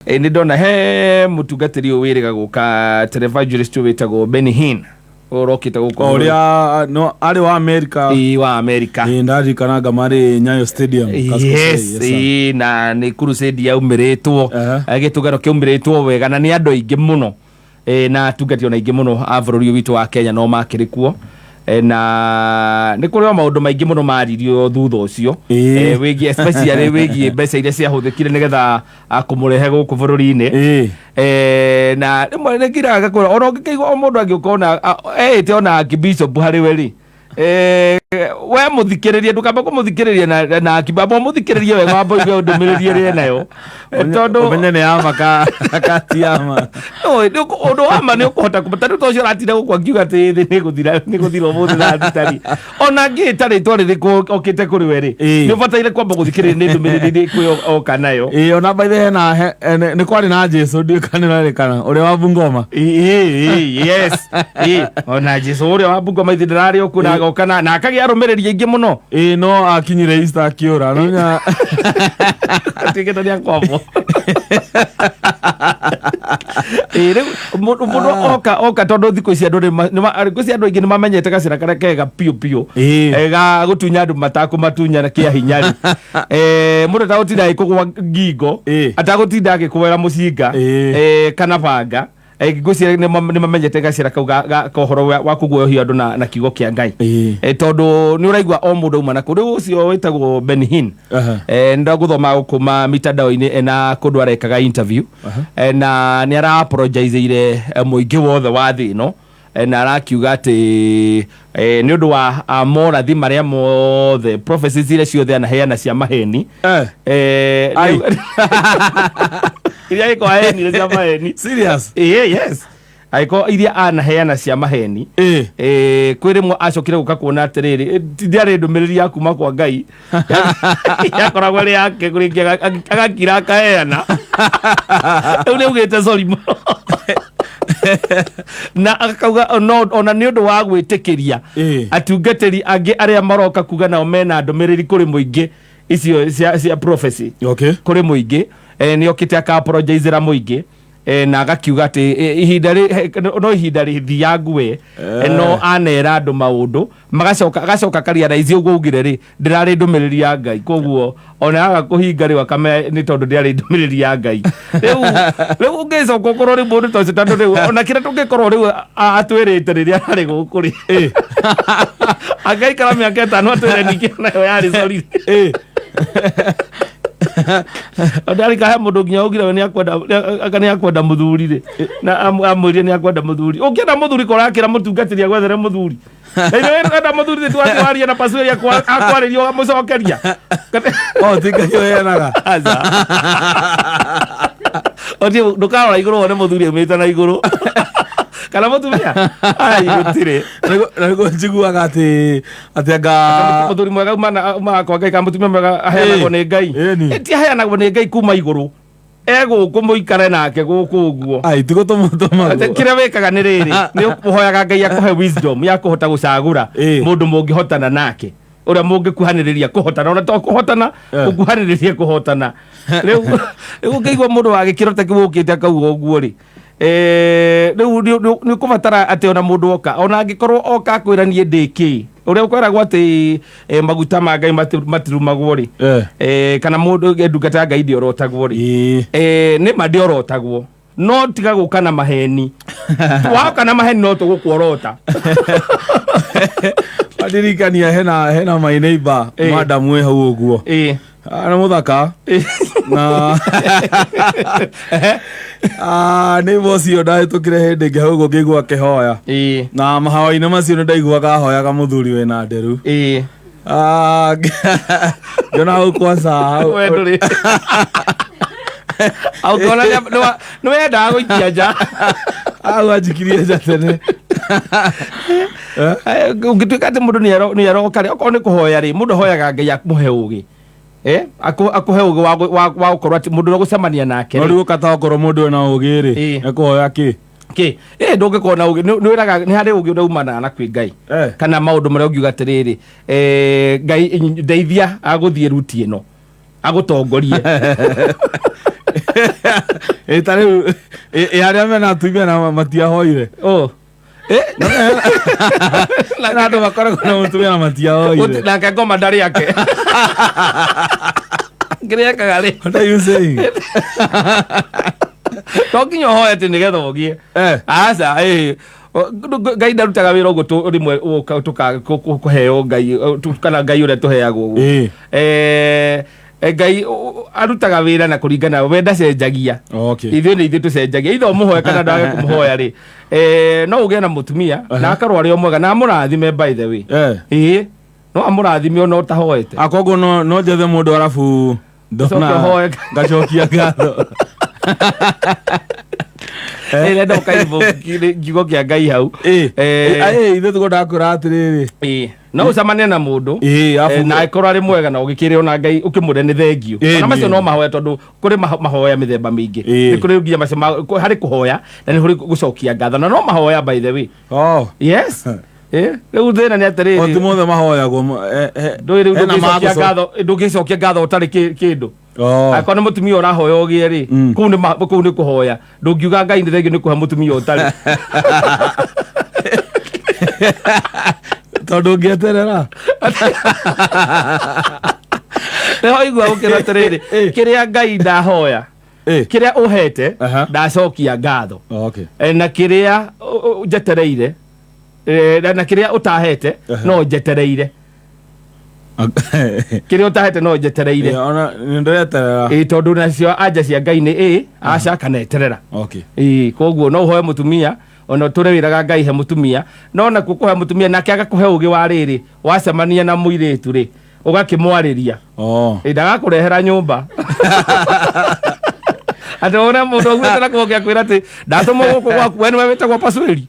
Nĩ ndona he mũtungatĩri ũyũ wĩrĩga gũka televangelist ũyũ wĩtagwo Benny Hinn, ũrokĩte gũkũ. O ũrĩa no arĩ wa America. Ĩĩ, wa America. Ĩĩ, ndarikananga marĩ Nyayo Stadium. Yes, ĩĩ, na nĩ crusade yaumĩrĩtwo, gĩtũngano kĩaumĩrĩtwo wega na nĩ andũ aingĩ mũno. Na atungati ona aingĩ mũno a bũrũri ũyũ witũ wa Kenya no makĩrĩ kuo. Na nĩ kũrĩ o maũndũ maingĩ mũno maririo thutha ũcio, wĩgiĩ especially wĩgiĩ mbeca iria ciahũthĩkire nĩgetha kũmũrehe gũkũ bũrũri-inĩ. Na rĩmwe nĩ ngiraga ngakũra ona ũngĩkĩigua o mũndũ angĩũka ona eĩte ona archbishop harĩ we rĩ, we mũthikĩrĩrie, ndũkamba kũmũthikĩrĩria na akibamba ũmũthikĩrĩrie wega, wamba ũigue ndũmĩrĩri ĩrĩa enayo. Tondũ ũmenye nĩ yama ka ti yama. No, ũndũ wa ma nĩ ũkũhota kũmata rĩu to ũcio ũratinda gũkũ akiuga atĩ thĩ nĩ gũthira ũmũthĩ thaa thita rĩ, ona angĩĩta rĩtwa rĩrĩkũ okĩte kũrĩ we rĩ, nĩ ũbataire kwamba gũthikĩrĩria nĩ ndũmĩrĩri ĩrĩkũ oka nayo. Ĩĩ, ona by the hena nĩ kwarĩ na Jesu, ndiũĩ kana nĩũrarĩkana ũrĩa wa Bungoma. Ĩĩ, yes. Ĩĩ, ona Jesu ũrĩa wa Bungoma ithe ndĩrarĩ o kuo na agoka na akagĩa arũmĩrĩri aingĩ mũno. Ĩĩ, no akinyire Easter akĩũra no nya. Atuĩkĩte nĩ akwambwo. Ĩĩ, rĩu mũndũ oka tondũ thikũ ici andũ thikũ ici andũ aingĩ nĩ mamenyete gacĩra karĩa kega piũ piũ, ga gũtunya andũ matakũmatunya na kĩa hinya rĩ. Mũndũ atagũtinda agĩkũgwa ngingo, atagũtinda agĩkũwera mũcinga, kana banga. Ngwĩciria nĩ mamenyete gacĩra kau ka ũhoro wa kũguoyohia andũ na kiugo kĩa Ngai. Tondũ nĩ ũraigua o mũndũ auma na kũu. Rĩu ũcio wĩtagwo Benny Hinn, nĩndagũthoma gũkũ ma mitandao-inĩ ena kũndũ arekaga interview. Na nĩ ara apologizeire mũingĩ wothe wa thĩ ĩno. Na arakiuga atĩ nĩ ũndũ wa morathi marĩa mothe, prophecies iria ciothe anaheana cia maheni. Ai. Iria agĩkorwo aheanire cia maheni. Serious? Ĩĩ, yes, angĩkorwo iria anaheana cia maheni, kwĩ rĩmwe acokire gũka kuona atĩrĩrĩ, ti ndĩarĩ ndũmĩrĩri ya kuma kwa Ngai, yakoragwo ĩrĩ yake rĩngĩ agakira akaheana. Rĩu nĩ augĩte sorry mũno na akauga no ona nĩ ũndũ wa gwĩtĩkĩria atungatĩri angĩ arĩa maroka kuga nao mena ndũmĩrĩri kũrĩ mũingĩ icio cia prophecy kũrĩ mũingĩ. Nĩ okĩte aka apologizera mũingĩ, na agakiuga atĩ ihinda no ihinda rĩthiangu we, no anera andũ maũndũ magacoka agacoka akarealize ũguo augire rĩ ndĩrarĩ ndũmĩrĩri ya Ngai, koguo ona yaga kũhinga rĩu akamenya nĩ tondũ ndĩarĩ ndũmĩrĩri ya Ngai. Rĩu ũngĩcoka ũkorwo rĩu mũndũ ta ũcio, tondũ rĩu ona kĩrĩa tũngĩkorwo rĩu atwĩrĩte rĩrĩa arĩ gũkũ rĩ, angaikara mĩaka 5 atwĩre ningĩ nayo yarĩ sorry. Ndarika he mũndũ nginya augire we nĩakwenda anga nĩakwenda mũthuri rĩ, na amwĩrire nĩakwenda mũthuri. Ũngĩenda mũthuri ko ũrakĩra mũtungatĩri agwethere mũthuri? Na ithe wenda mũthuri nĩ twathiĩ waria na pasuĩri akwarĩria ũgamũcokeria. Oh, ti Ngai ũheanaga. Aca. Ũthiĩ ndũkarora igũrũ wone mũthuri aumĩte na igũrũ kana mũtumia. Ai, gũtirĩ. Na nĩguo njiguaga atĩ anga Mũthuri mwega umaga kwa Ngai kana mũtumia mwega aheanagwo nĩ Ngai. Ĩni. Ti aheanagwo nĩ Ngai kuma igũrũ, egũkũ mũikare nake gũkũ ũguo. Ai, ti gũtũmwo. Kĩrĩa wĩkaga nĩ rĩrĩ, nĩ ũhoyaga Ngai akũhe wisdom ya kũhota gũcagũra mũndũ mũngĩhotana nake, ũrĩa mũngĩkuhanĩrĩria kũhotana, ona to kũhotana, gũkuhanĩrĩria kũhotana. Rĩu ũngĩigua mũndũ wa gĩkĩro ta kĩu ũkĩte akauga ũguo rĩ, rĩu nĩ ũkũbatara atĩ ona mũndũ oka, ona angĩkorwo oka akwĩra niĩ ndĩ kĩ, ũrĩa ũkwĩragwo atĩ maguta ma Ngai matirumagwo rĩ, kana mũndũ ndungata ya Ngai ndĩorotagwo rĩ, nĩ ma ndĩorotagwo, no tiga gũka na maheni. Waoka na maheni no tũgũkuorota. Ndirikania hena my neighbor, madam wĩ hau ũguo. Ah, nĩ mũthaka na neighbor ũcio ndahĩtũkire hĩndĩ ĩngĩ hau ũguo ngĩigua akĩhoya, na mahoya-inĩ macio nĩ ndaiguaga ahoyaga mũthuri wĩna nderu. Ah, ngĩona hau kwanza hau. We ndũrĩ ũngĩona nĩ wendaga gũikia nja. Hau anjikirie nja tene. Ũngĩtuĩka atĩ mũndũ nĩ aroka rĩ, okorwo nĩ kũhoya rĩ, mũndũ ahoyaga Ngai akũhe ũgĩ. Akũhe ũgĩ wa gũkorwo atĩ mũndũ ũrĩa ũgũcemania nake No rĩ. Rĩu ũkata okorwo mũndũ ena ũgĩ rĩ, ekũhoya kĩ? Kĩ ndũngĩkorwo na ũgĩ nĩ wĩraga nĩ harĩ ũgĩ ũrĩa umanaga na kwĩ Ngai, kana maũndũ marĩa ũngiuga atĩrĩrĩ, Ngai ndeithia agũthiĩ ruti ĩno. Agũtongorie. Ĩ ta rĩu ĩ arĩa mena atumia na matiahoire. Oh. Na andũ makoragwo na mũtumia na matiahoire. Nake ngoma ndarĩ ake. Kĩrĩa ekaga rĩ. What are you saying? To nginya ũhoe atĩ nĩgetha ũgĩe. Aca, ĩ. Ngai ndarutaga wĩra ũguo rĩmwe kũheo Ngai kana Ngai ũrĩa tũheagwo ũguo. Ngai arutaga wĩra na kũringana we ndacenjagia. Ithuĩ nĩ ithuĩ tũcenjagia. Ithe ũmũhoe kana ndage kũmũhoya rĩ. No ũgĩe na mũtumia na akorwo arĩ o mwega na amũrathime by the way. Ĩĩ. No amũrathime ona ũtahoete. Koguo no njethe mũndũ arabu ndona ũhoe. Ngacokia ngatho. Ĩrĩa ndoka kiugo kĩa Ngai hau. Ithuĩ tũkwendaga kwĩra atĩrĩrĩ. No ũcemanie na mũndũ na akorwo arĩ mwega na ũgĩkĩre ona Ngai ũkĩmwĩre nĩ thengiũ. Ona macio no mahoya tondũ kũrĩ mahoya mĩthemba mĩingĩ. Nĩ kũrĩ nginya macio harĩ kũhoya na nĩ kũrĩ gũcokia ngatho na no mahoya by the way. Yes. Rĩu thĩna nĩ atĩrĩrĩ. O ti mothe mahoyagwo. Ndũĩ rĩu ndũngĩcokia ngatho ũtarĩ kĩndũ. Angĩkorwo nĩ mũtumia ũrahoya ũgĩe rĩ, kũu nĩ kũhoya. Ndũngiuga Ngai nĩ thengiũ nĩ kũhe mũtumia ũtarĩ. Tondũ ũngĩeterera. Nĩho igua gũkĩra atĩrĩrĩ, kĩrĩa Ngai ndahoya, kĩrĩa ũhete, ndacokia ngatho. Na kĩrĩa njetereire, na kĩrĩa ũtahete, no njetereire. Kĩrĩa ũtahete no njetereire. Ona nĩ ndĩreterera. Tondũ nacio anja cia Ngai nĩ ĩ, aca kana eterera. Koguo no ũhoe mũtumia, ona ũtũre wĩraga Ngai he mũtumia, no nakuo kũhe mũtumia nake agakũhe ũgĩ wa rĩrĩ, wacemania na mũirĩtu rĩ, ũgakĩmwarĩria. Ndagakũrehera nyũmba. Atĩ wone mũndũ aumĩte na kũngĩ akwĩra atĩ ndatũmwo gũkũ gwaku, we nĩwe wĩtagwo Pasueli,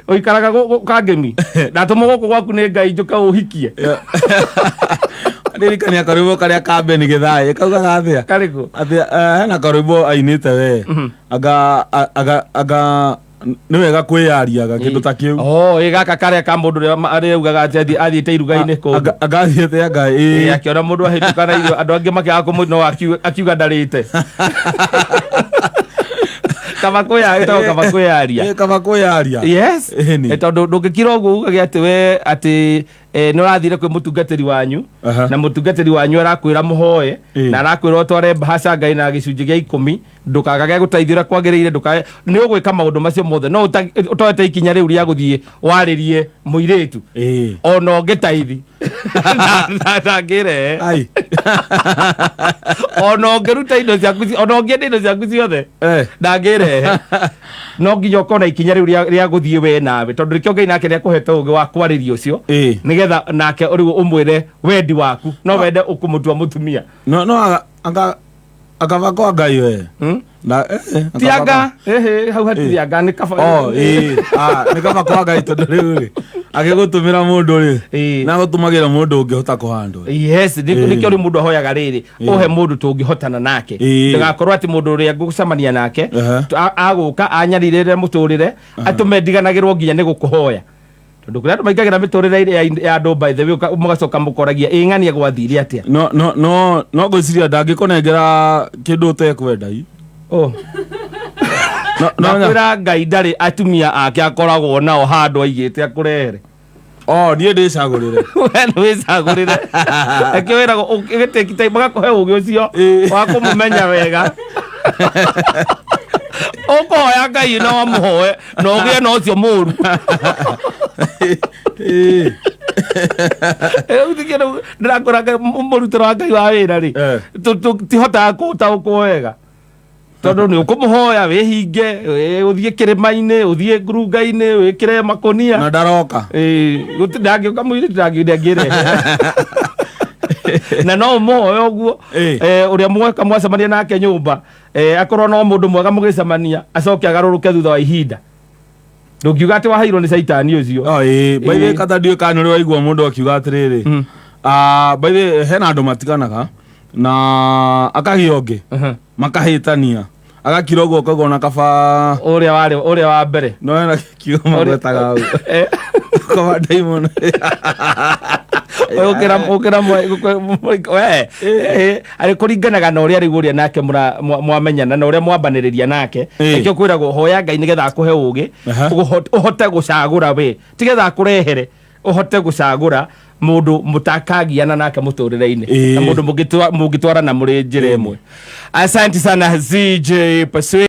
ũikaraga Kangemi, ndatũmwo gũkũ gwaku nĩ Ngai njũke ũhikie. Ndirikania karwĩmbo karĩa ka Ben Githaĩ kaugaga atĩa? Karĩkũ? Atĩ hena karwĩmbo ainĩte we. Anga nĩ wega kwĩyariaga kĩndũ ta kĩu. Ĩ gaka karĩa ka mũndũ ũrĩa araugaga atĩ athiĩte iruga-inĩ kũndũ. Anga athiĩte anga, ĩ. Ĩ, akĩona mũndũ ahĩtũka na irio, andũ angĩ makĩaga kũmũ-, no akiuga ndarĩte. Kaba kwĩya-, ĩtagwo kaba kwĩyaria. Ĩ, kaba kwĩyaria. Yes. Ĩni. Tondũ ndũngĩkira ũguo ugage atĩ we, atĩ, nĩ ũrathire kwĩ mũtungatĩri wanyu, na mũtungatĩri wanyu arakwĩra mũhoe, na arakwĩra ũtware mbahaca Ngai na gĩcunjĩ gĩa 10, ndũkagage gũteithio ũrĩa kwagĩrĩire, ndũkae, nĩ ũgwĩka maũndũ macio mothe, no ũtoete ikinya rĩu rĩa gũthiĩ warĩrie mũirĩtu. Ona ũngĩtaithi. Ndangĩrehe. Ai. Ona ũngĩruta indo ciaku ona ũngĩenda indo ciaku ciothe, ndangĩrehe. No nginya ũkorwo na ikinya rĩu rĩa gũthiĩ we nawe, tondũ nĩkĩo Ngai nake nĩakũhete ũũgĩ wa kwarĩria ũcio, nĩgetha nake rĩu ũmwĩre wendi waku, no wende ũkũmũtua mũtumia. No, no, anga, akaba kwa Ngai we. Na, Ti akaba anga, hau hatirĩ anga, nĩ kaba. Oh, nĩ kaba kwa Ngai tondũ rĩu rĩ, agĩgũtũmĩra mũndũ rĩ, na agũtũmagĩra mũndũ ũngĩhota kũhandwo. Yes, nĩkĩo rĩu mũndũ ahoyaga rĩrĩ, ũhe mũndũ tũngĩhotana nake. Ndũgakorwo atĩ mũndũ ũrĩa ngũcemania nake, agũka anyarirĩre mũtũrĩre, atũme ndiganagĩrwo nginya nĩ gũkũhoya. Tondũ kũrĩ andũ maingagĩra mĩtũrĩre ya andũ by the way, mũgacoka mũkoragia, ĩ ng'ania gwathire atĩa? No, no, no, no ngwĩciria ndangĩkũnengera kĩndũ ũtekwenda i. Oh. No, no, Ndakwĩra Ngai ndarĩ atumia ake akoragwo nao handũ aigĩte akũrehere. Oh, niĩ ndĩcagũrĩre. We nĩwĩcagũrĩre. Akĩo wĩragwo ũgĩtĩki ta magakũhe ũgĩ ũcio wa kũmũmenya wega. Ũkũhoya Ngai no amũhoe na ũgĩe na ũcio mũru. Rĩu ti kĩndũ ndĩrakwĩra Ngai, mũrutĩro wa Ngai wa wĩra rĩ, tũtihotaga kũũtaũkwo wega. Tondũ nĩ ũkũmũhoya wĩhinge, ũthiĩ kĩrĩma-inĩ, ũthiĩ ngurunga-inĩ, wĩkĩre makũnia. Na ndaroka. Gũtirĩ ndangĩũka mũirĩtu ndangĩrehe. Na no ũmũhoe ũguo, ũrĩa mweka mwacemania nake nyũmba, akorwo no mũndũ mwega mũgĩcemania, acoke agarũrũke thutha wa ihinda. Ndũngiuga atĩ waheirwo nĩ caitani ũcio. Oh, by the way, kata ndiũĩ kana nĩ ũrĩ waigua mũndũ akiuga atĩrĩrĩ. By the way, hena andũ matiganaga na akagĩa ũngĩ. Makahĩtania. Agakira ũguo ũkaigua ona kaba Ũrĩa warĩ, ũrĩa wa mbere. No hena kiugo magwetaga hau. Kaba ndaimono. Ũkĩra ũkĩra we arĩ kũringanaga na ũrĩa rĩu ũrĩa nake mwamenyana na ũrĩa mwambanĩrĩria nake. Nĩkĩo kwĩragwo hoya Ngai nĩgetha akũhe ũgĩ, ũhote gũcagũra we, tigetha akũrehere, ũhote gũcagũra mũndũ mũtakagiana nake mũtũrĩre-inĩ na mũndũ mũngĩtwarana mũrĩ njĩra ĩmwe. Asante sana ZJ Pasue.